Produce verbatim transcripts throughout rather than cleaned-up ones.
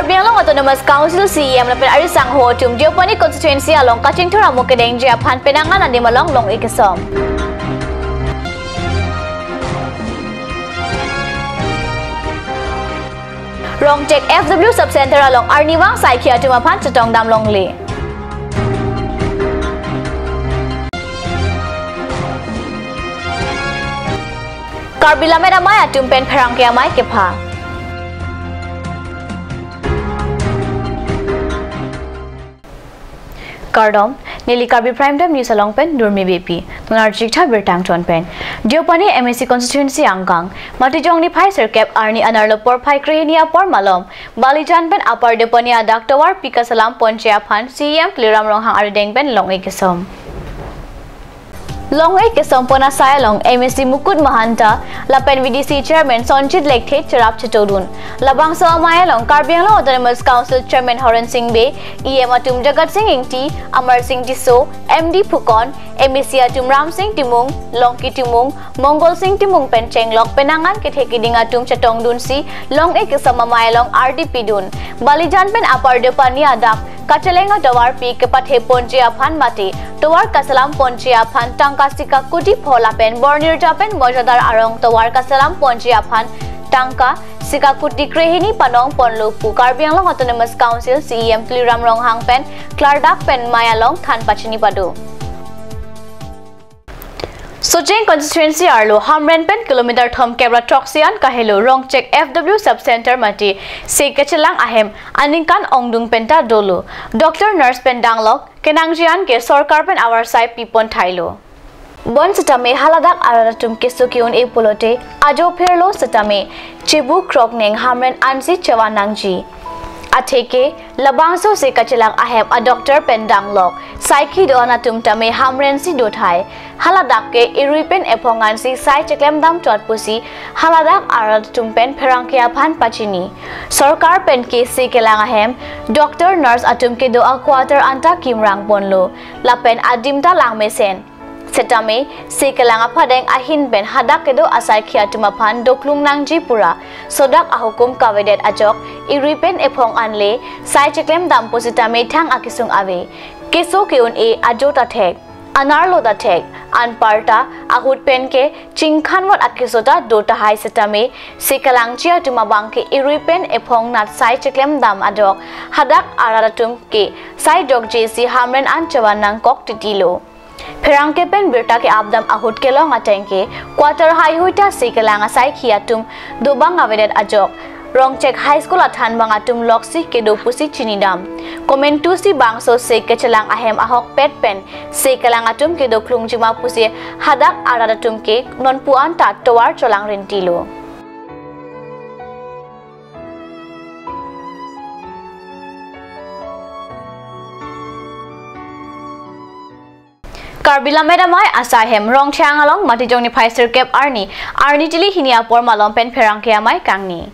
Karbi Anglong Autonomous Council C E M lapen arisangho atum Deopani constituency along kachingthur amo kedengji aphan penang an adim along long-ik kesom. Rongchek F W Sub Center along arnivang saikhi atum aphan chetongdam longle. Karbi Lammet Amei atum pen pherangke amei kepha. Kardom, neli Karbi Prime Time News along pen Durmi Beypi. Nonarjik tha birta angton pen. Deopani M A C constituency angkang Matijong niphai sirkep arni anerlo porphai krehini apor malom Balijan pen Upper Deopani adak tovar pi kachelam ponji aphan C E M Tuliram Ronghang arideng pen long-ik kesom. Long-ik kesom pon asai along M A C Mukut Mahanta lapen V D C Chairman Sonjit Lekthe cherap chetongdun. Labangso amei along Karbi Anglong Autonomous Council Chairman Horen Sing Bey, E M atum Jagat Sing Ingti, Amar Sing Tisso, M D Phukon, M A C atum Ram Sing Timung, Longki Timung, Mongol Sing Timung pen chenglok penang an kethe kiding atum chetongdunsi long-ik kesom amei along ardi pidun. Balijan pen Upper Deopani adak kacheleng atovar pi kepathe ponji aphan mate tovar kachelam ponji aphan tangka sika kuti pho lapen Bornirja pen Mojadar arong tovar kachelam ponji aphan tangka sika kuti krehini panong ponlo pu Karbi Anglong Autonomous Council C E M Tuliram Ronghang pen klardak pen mei along than pachini pado. Socheng constituency arlo Hamren pen kilometer thomkep ra throksi an kahelo Rongchek F W Sub Center mate se kachelang ahem aningkan ongdung penta dolo. Doctor, nurse pen danglok kenangji an ke sorkar pen avarsai pipon thailo. Bonsitame haladak arat atum keso ke-un-e pulote ajo phirlo sitame chebu krok neng Hamren ansi chevan nangji. Atheke labangso se kachelang ahem a doctor pen danglok saikhi do-an atum tame Hamren si do thai. Haladak ke irui pen ephong ansi sai cheklemdam chot pusi haladak arat atum pen pherangke aphan pachini. Sorkar pen ke se kelang ahem doctor, nurse atum kedo a quarter anta kimrang ponlo. Lapen adim ta langmesen. Setame se kelang aphadeng ahin pen hadak kedo asaikhi atum aphan doklung nangji pura sodak ahukum kavedet ajok irui pen ephong anle sai cheklemdam pusitame thang akesung ave. Keso ke-un-e ajo ta thek, anerlo ta thek, anparta ahut pen ke chingkhanvot akeso ta do tahai sitame se kelangji atum abang ke irui pen ephong nat sai cheklemdam ajok hadak arat atum ke sai dokjesi Hamren an chevan nangkok titilo. Pherangke pen birta ke-apdam ahut kelong ateng ke quarter haihui ta se kelang asaikhi atum dobang avedet ajok Rongchek High School athanbang atum loksi kedo pusi chinidam. Komentusi bangso se kachelang ahem ahokpet pen se kelang atum kedo klungjima pusi hadak arat atum ke nonpu anta tovar cholangrin tilo. Karbi Lammet Amei asai ahem Rongcheng along Matijong niphai sirkep arni, arni tili hini apor malom pen pherangke amei kangni.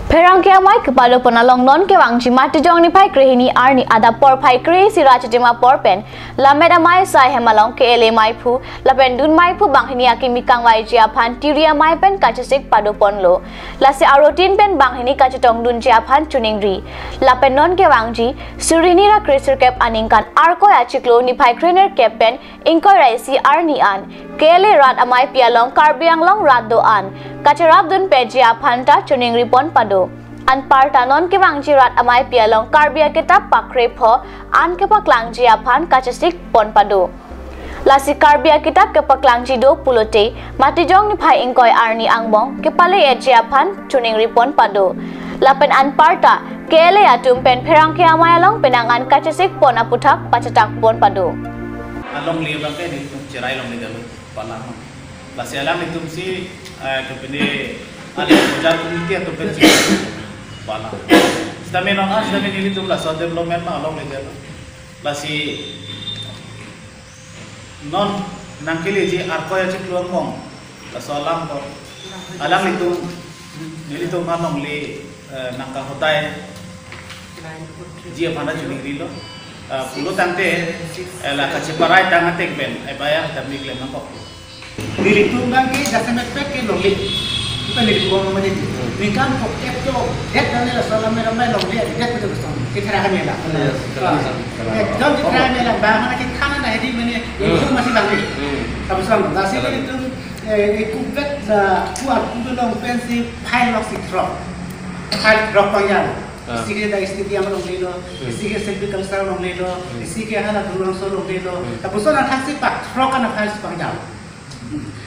Pherangke amei kepadopon along non kevangji Matijong niphai krehini arni adap porphai kre-isi ra chitim apor pen Lammet Amei asai ahem along K L A meiphu lapen dun meiphu banghini akimi kangvaiji aphan tiri amei pen kachesik padoponlo. Lasi arutin pen banghini kachetongdunji aphan choningri. Lapen non kevangji suri hini ra kre sirkep aningkan Arkoi achiklo niphai krenerkep pen ingkoi ra isi arni an K L A rat ameipi along Karbi Anglong rat do-an kacherapdun peji aphan ta choningri pon pado. Anparta non kevangji rat ameipi along Karbi akitap pakre pho an kepaklangji aphan kachesik pon pado. Lasi Karbi akitap kepaklangji do pulote Matijong niphai ingkoi arni angbong kepale-etji aphan choningri pon pado. Lapen anparta K L A atum pen pherangke amei along penang an kachesik pon aputhak pachetak pon pado. Alongle abang ke nelitum cherai longle dalo, palang. Lasi alanglitum si, eh, kepini alih bojar committee atum pen si palang. Sitame non an sitame nelitum laso development ma alongle dalo. Lasi non nangkeleji Arkoi achiklo angbong laso alam ko. Alanglitum, nelitum alongle, eh, nangkahodai ji aphan ta choningrilo. Eh, pulo tangte, eh, la kacheparai tang ateng pen, eh, bayar ta mi klem nangkok. Nelitum abang ke jasemet pet ke longle. Pele di bom mane di. Hmm. Ningkan ko kep jo, det dan la salam mera mai long dia, det betul betul. Kita rakan ya lah. Yes, betul, betul. Eh, jom kita rakan ya lah, bahkan kita kan ada di mana, Hmm. itu masih bang ni. Hmm. Tapi salam, nasi Betul. itu, eh, ikut bet la kuat kudu long pensi pile lok si throk. Pile throk panjang. Ah. Isi ke da stadium longlelo, Hmm. isi ke silviculture longlelo, Hmm. isi ke hala Durangso longlelo. Hmm. Tapi so na thaksi pak throk kana pile si panjang.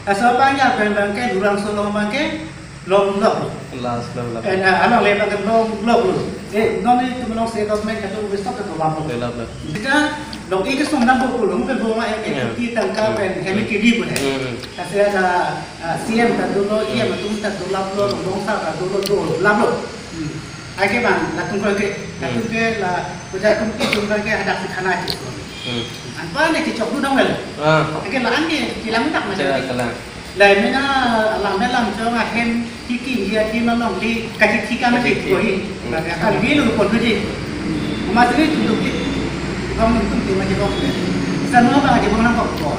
Laso abang ya pen abang ke Durangso along abang ke longlok. Last long lap. Eh, na, alongle abang ke longlok lo. Eh, non itum along state government kado office stop kado bang lo. Lap lap. Kita long ikis song dam bo lo, mo pen bo ma eh, eh, Ya. Kita tangka Hmm. pen, hemi kiri bo eh. Hmm. Kasi ada, ah, C M ta dolo, E M atum ta dolaplo, Hmm. Longsar ta dolo, dolaplo. Hmm. Ake bang, latum ko ke, Hmm. latum ke la, kuja tum ke tum ke hadak si khana ke. Hmm. Anpa ne ke chok du dong lel. Ah. Ake la an ke kilang tak ma Chela jadi. Kalang. Lai mena alam alam chong ahem ki ki dia ki ma long di kaji thika ma di Kaji ko hi. Hmm. Ba ka kan di lu pon tu ji. Ma sini tum tu ki. Bang tum ti ma ji bang. Sa no ba ji bang nang ko.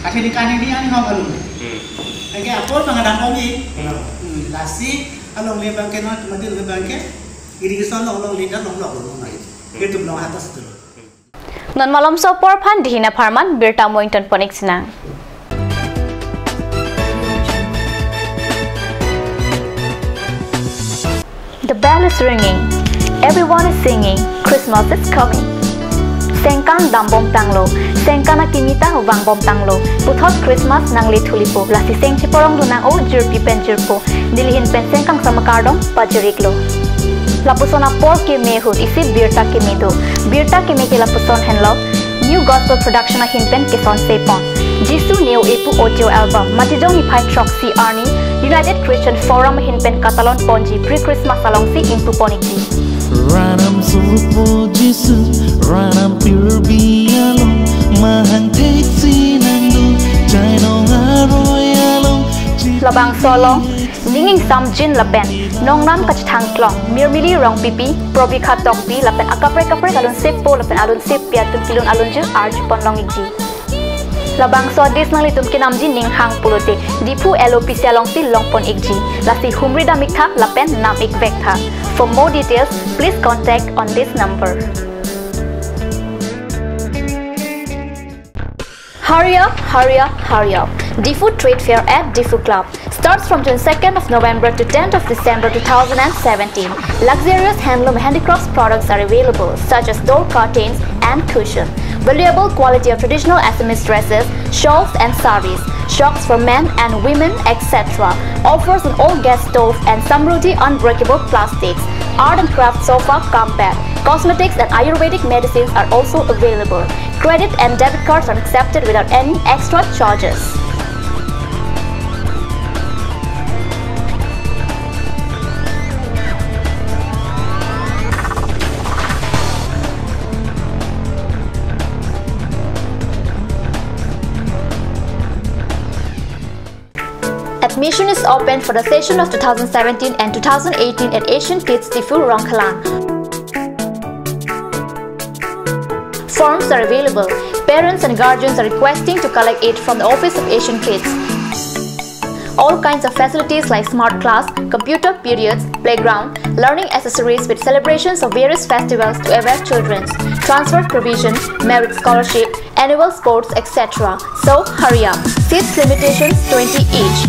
Ake ni kan ni an hong alu. Hmm. Ake apor bang adam ko ni. Hmm. Hmm. Lasi alongle abang ke no tum di abang ke. Iri ke son long long linda long long long nai. Ke tum long atas tu. Non malomso apor aphan dihina pharman birta moington ponik sinang. The bell is ringing. Everyone is singing. Christmas is coming. Sengkan dambom tanglo. Sengkan akimi ta vangbom tanglo. Puthot Christmas nangle thulipo. Lasi seng chiporong dunang o jirpi pen jirpo. Neli ahin pen sengkan sama kardom pajiriklo. Lapuson apor keme ahut isi birta keme do. Birta keme ke lapuson henlo. New Gospel Production ahin pen kesonse pon. Jisu Neo Epu Audio Album, Matijong niphai throksi arni, United Christian Forum ahin pen katalon ponji pre-Christmas alongsi ingpu pon ikji. Ranam sopo Jisu, ranam pirbi along, mahang theksi nangdo, chainong aroi along, Labangso along, ning ingsamjin lapen nongnam kachethang klong, Mirmili Rongpipi, Probikha Tokbi, lapen akaprek kaprek alun sepo, lapen alun sepi atum kelun alunjir arju pon long ikji. Labangso adis nanglitum kenamji ning hang pulote, Diphu L O P C alongsi long pon ikji. Lasi humri dam ik tha, lapen nam ik vek tha. For more details, please contact on this number. Hurry up, hurry up, hurry up. Diphu Trade Fair at Diphu Club starts from twenty-second of November to tenth of December two thousand and seventeen. Luxurious handloom handicrafts products are available, such as door curtains and cushion. Valuable quality of traditional Assamese dresses, shawls and saris, shocks for men and women, et cetera. Offers on all gas stove and Samruddhi unbreakable plastics. Art and craft sofa cum bed. Cosmetics and Ayurvedic medicines are also available. Credit and debit cards are accepted without any extra charges. Admission is open for the session of two thousand seventeen and two thousand eighteen at Asian Kids Diphu, Rongkhelang. Forms are available. Parents and guardians are requesting to collect it from the office of Asian Kids. All kinds of facilities like smart class, computer periods, playground, learning accessories with celebrations of various festivals to aware children, transfer provision, merit scholarship, annual sports, et cetera. So hurry up. Seats limitations twenty each.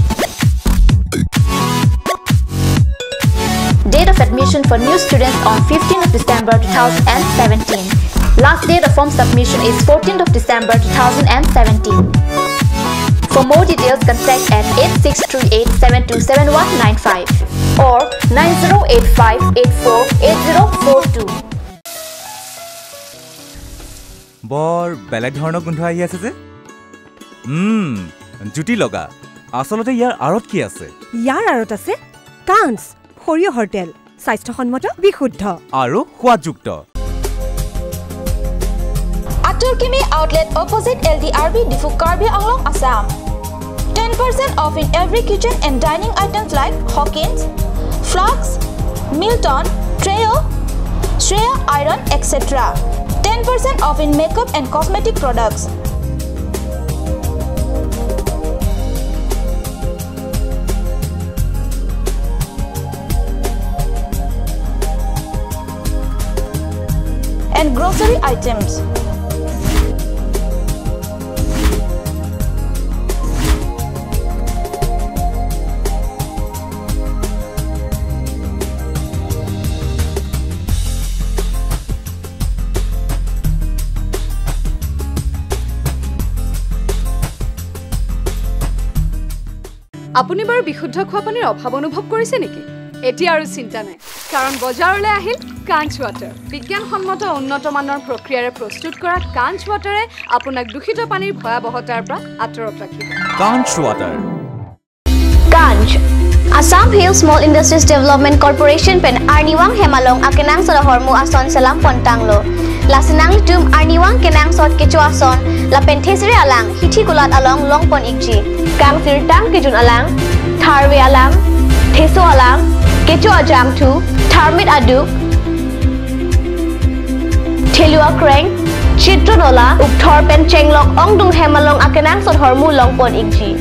Date of admission for new students on fifteenth of December two thousand and seventeen. Last date of form submission is fourteenth of December two thousand and seventeen. For more details, contact at eight six three eight seven two seven one nine five or nine zero eight five eight four eight zero four two. বৰ বেলেগ ধৰণৰ গোন্ধ আহি আছে যে। উম, জুতি লগা। আচলতে ইয়াৰ আঁৰত কি আছে? ইয়াৰ আঁৰত আছে কাঞ্চ, সৰিয়হৰ তেল, স্বাস্থ্যসন্মত, বিশুদ্ধ। আৰু সোৱাদযুক্ত। Atur Kimi Outlet, opposite L D R B, Diphu, Karbi Anglong, Assam. Ten percent off in every kitchen and dining items like Hawkins, Flux, Milton, Trio, Shreya Iron, et cetera. Ten percent off in makeup and cosmetic products. Grocery items. আপুনি বাৰু বিশুদ্ধ খোৱা পানীৰ অভাৱ অনুভৱ কৰিছে নেকি? এতিয়া আৰু চিন্তা নাই, কাৰণ বজাৰলৈ আহিল কাঞ্চ ৱাটাৰ। বিজ্ঞানসন্মত উন্নত মানৰ প্ৰক্ৰিয়াৰে প্ৰস্তুত কৰা কাঞ্চ ৱাটাৰে আপোনাক দূষিত পানীৰ ভয়াৱহতাৰ পৰা আঁতৰত ৰাখিব। Kanch Water. Kanch, Assam Hill Small Industries Development Corporation pen arnivang hem along akenangsot ahormu ason selam pontanglo. Lasi nanglitum arnivang kenangsot kecho ason lapen thesere alang hithi kulat along longpon ikji. Kangsirtang kejun alang, tharve alang, theso alang, kecho ajangthu, tharmit aduk, thelu akreng, chitro nola, ukthor pen chenglok ongdung hem along akenangsot ahormu longpon ikji.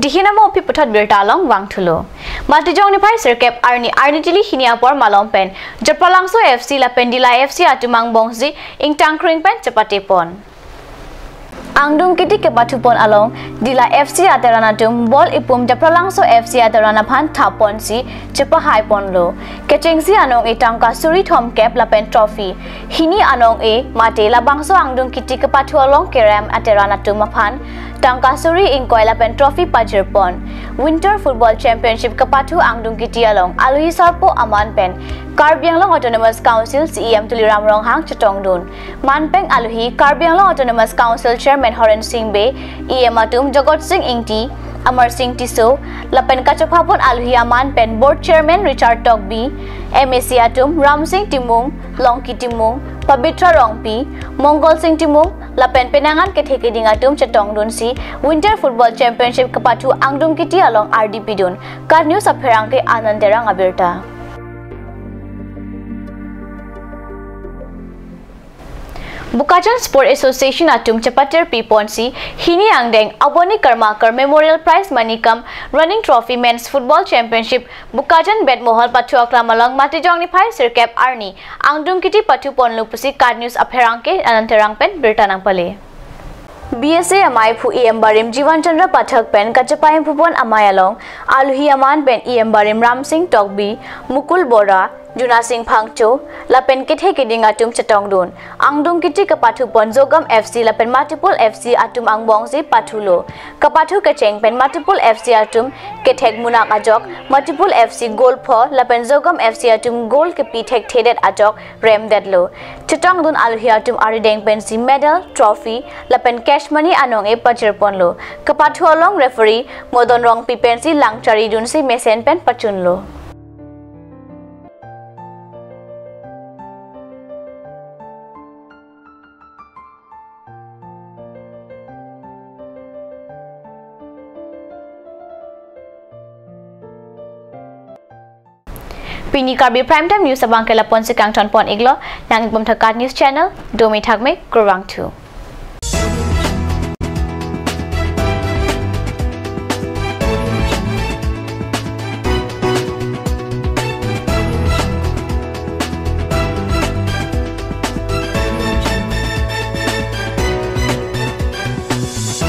Dihinamo pi puthot birta along vangthulo. Matijong niphai sirkep arni arni tili hini apor malom pen Japralangso F C lapen Dila F C atum angbongsi ingtangkring pen chepatepon. Angdung kiti kepathupon along Dila F C ateran atum bol ipum Japralangso F C ateran aphan thapponsi chepahaiponlo. Kechengsi anong-e tangka suri thomkep lapen trophy hini anong-e mate labangso angdung kiti kepathu along kerem ateran atum aphan tangka suri ingkoi lapen trophy pajirpon. Winter Football Championship kepathu angdung kiti along aluhi sarpo aman pen Karbi Anglong Autonomous Council C E M Tuliram Ronghang chetongdun. Manpeng aluhi Karbi Anglong Autonomous Council Chairman Horen Sing Bey, E M atum Jagat Sing Engti, Amar Sing Tisso, lapen kachophapon aluhi aman pen Board Chairman Richard Tokbi, M A C atum Ram Sing Timung, Longki Timung, Pabitra Rongpi, Mongol Sing Timung, lapen penangan kethe keding atum chetongdunsi Winter Football Championship kepathu angdung kiti along ardi pidun. KAT News apherangke Anand Terang abirta. Bokajan Sport Association atum chepatir piponsi hini angdeng Aboni Karmakar Memorial Prize Money cum Running Trophy Men's Football Championship Bokajan Betmohol pathu aklam along Matijong niphai sirkep arni angdung kiti pathuponlo pusi KAT News apherangke Anand Terang pen birta nangpale. B S A amei aphu E M barim Jiwan Chandra Pathak pen kachepaimphupon amei along aluhi aman pen E M barim Ram Sing Tokbi, Mukul Bora, Juna Sing Phangcho, lapen kethe keding atum chetongdun. Angdung kiti kepathupon Zogam F C lapen Matipul F C atum angbongsi pathulo. Kepathu kecheng pen Matipul F C atum kethek munak ajok, Matipul F C goal pho, lapen Zogam F C atum goal kepi thekthedet ajok remdetlo. Chetongdun aluhi atum arideng pensi medal, trophy, lapen cash money anong-e pajirponlo. Kepathu along referee Modon Rongpi pensi langcharidunsi mesen pen pachunlo. Pini Karbi Prime Time News abangke lapu-ansi kangtonpon iklo, nang-iktha KAT News Channel, domi thakme, kurvangthu.